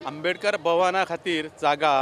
आंबेडकर भवना खातीर जागा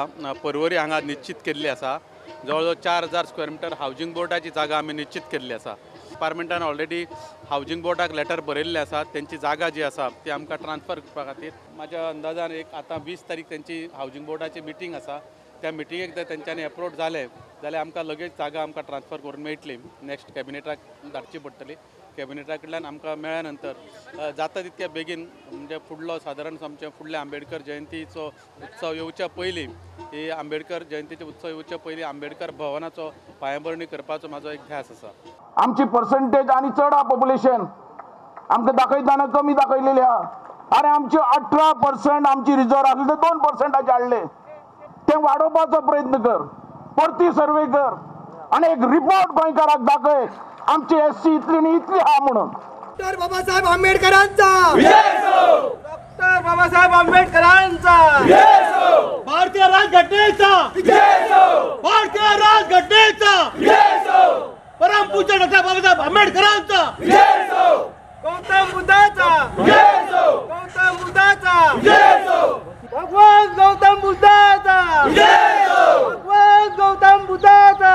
पर्वरी हांगा निश्चित केल्ली आसा. जवळ जवळ 4000 स्क्वेअर मिटर हावजींग बोर्डाची जागा आमी निश्चित केल्ली आसा. डिपार्टमेंटान ऑलरेडी हावजींग बोर्डाक लेटर बरयल्लें आसा. तेंची जागा जी आसा ती आमकां ट्रान्सफर करपा खातीर म्हाज्या अंदाजान एक आतां 20 तारीख तेंची हावजींग बोर्डाची मिटींग आसा. त्या मिटिंगेक जर तेंच्यांनी एप्रोच जालें जाल्यार आमकां लगेच जागा आमकां ट्रान्सफर करून मेळटली. नेक्स्ट कॅबिनेटाक धाडची पडटली. कॅबिनेटा कडल्यान आमकां मेळ्ळ्या नंतर जाता तितक्या बेगीन म्हणजे फुडलो सादारण आमचे फुडल्या आंबेडकर जयंतीचो उत्सव येवच्या पयलीं, ही आंबेडकर जयंतीचो उत्सव येवच्या पयलीं आंबेडकर भवनाचो पायाभरणी करपाचो म्हाजो एक ध्यास आसा. आमची पर्संटेज आनी चड आहा पॉप्युलेशन, आमकां दाखयतना कमी दाखयलेली आहा. आनी आमची 18% आमची रिजर्व आसली ते 2% हाडले. ते वाडोवपाचो प्रयत्न कर, परती सर्वे कर आनी एक रिपोर्ट गोंयकाराक दाखय आमची एस सी इतली न्ही इतली आहा म्हणून. डॉक्टर बाबासाहेब आंबेडकरांचा, डॉक्टर बाबासाहेब आंबेडकरांचा, भारतीय राजघटनेचा, भारतीय राजघटनेचा, परमपूज्य डॉक्टर बाबासाहेब आंबेडकरांचा, गौतम बुद्धाचा, गौतम बुद्धाचा, भगवान गौतम बुद्धाचा, भगवान गौतम बुद्धाचा.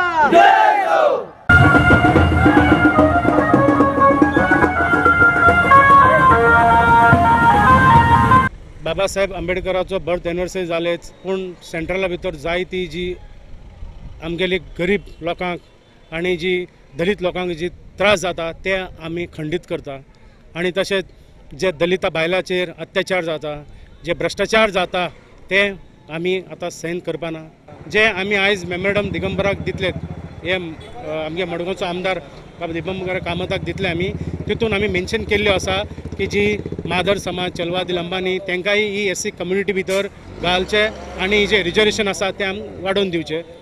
बाबासाहेब आंबेडकराचो बर्थ एनिवर्सरी जालेच, पूण सेंट्रला भितर जायती जी आमगेली गरीब लोकांक आनी जी दलित लोकांक जी त्रास जाता ते आमी खंडीत करता. आनी तशेंच जे दलिता बायलांचेर अत्याचार जाता, जे भ्रश्टाचार जाता ते आमी आतां सहन करपाना. जे आमी आयज मेमोरेंडम दिगंबराक दितले, हे आमगे मडगांवचो आमदार बाबा दिगंबर कामताक दितले आमी, तितून आमी मेन्शन केल्ल्यो आसा की जी मादर समाज, चलवादी, लंबानी तांकांय ही एस सी कम्युनिटी भितर घालचे आनी जे रिजर्वेशन आसा तें आमी वाडोवन दिवचें.